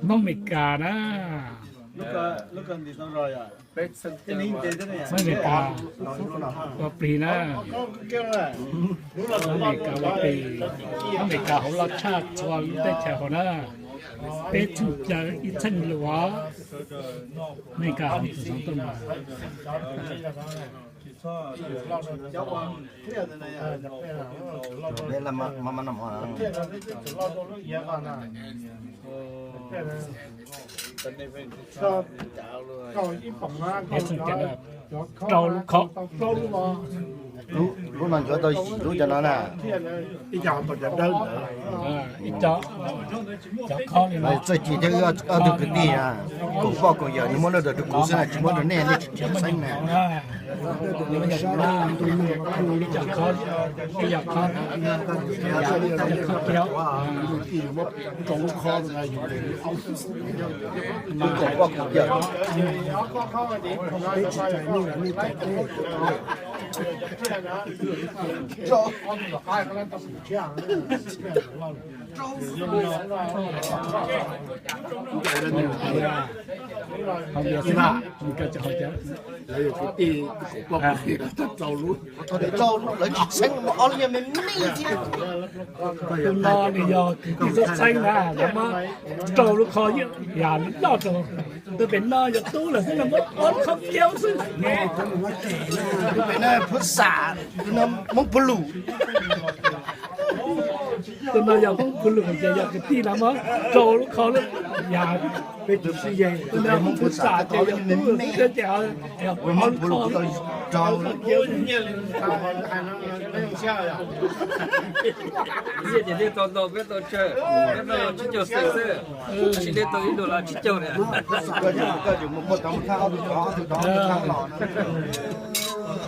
Noob Amelikas na. Noob Amelikas ua plig na. Noob Amelikas ua plig. Noob Amelikas hauv loj tshaj txhua lub teb chaws hauv na. Peb txheej caw ib txheej lus os. Amelikas hauv tus xov tooj mas. Rau lub khob. Lub no ncuav tau yim lub cov no na. Txawj ci thiab, ob tug kwv tij na, koom poj koom yawm, nws muab lawm rau kuv xwb na, tsis muab rau nej, nej tsis txheeb na. Koom poj koom yawm. Rau lub, lawv tsis txheeb, muaj ob lub nyob me me thiab. Tus no nws yog kwv tij txheeb txheeb na, lawv muab rau lub khob yam li noj rau. Tus pem no yog tub lawm xwb, lawv muab ob lub khob kiaub xwb. Tus pem no Phub Xam, tus no Hmoob Phu Lum. Tus no yog Hmoob Phu Lum ces yog kwv tij lawv muab rau lub khob lawm yam. Tus no Hmoob Phub Xam ces yog tub lawm xwb thiab ces ob lub khob. Nyiaj ces nej tau ntau, peb tau tsawg, peb tau tsib caug xees xwb, tab sis nej tau ib dollar tsib caug na.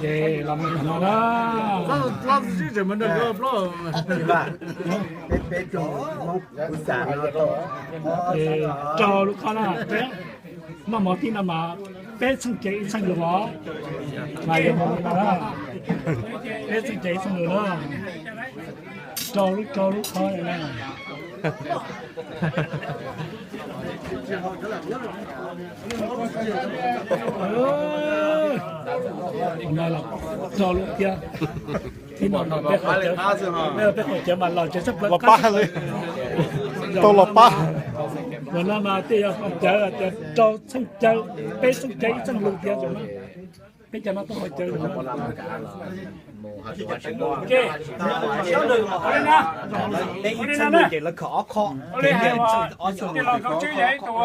Ces los mus no na. Ces rau lub khob na, peb noj mov tib no mas peb txheej caw ib txheej lus os. Mas yog mus no na, peb txheej caw ib txheej lus na. Rau lub, rau lub khob na. Rau lub thiab. Tib no no peb qhov cawv, peb qhov cawv mas los cawv sab plaws qab. Tau los pab. Ua no mas tej yog qhov cawv tias rau txheej caw, peb txheej caw ib txheej lus tiag. Peb cov no tau qhov cawv. Ces lawv khawm ob qho, ces lawv khawm ob qho.